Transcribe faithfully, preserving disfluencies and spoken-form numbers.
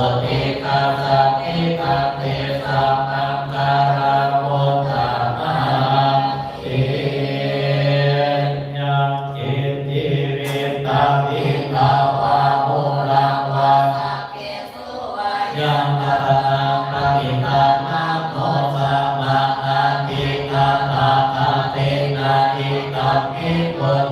Tikasati kate samaṅgalamuttamaṃ. Yaṅkiñci vittaṃ idha vā huraṃ vā, saggesu vā yaṃ ratanaṃ paṇītaṃ, na no samaṃ atthi tathāgatena, idampi buddhe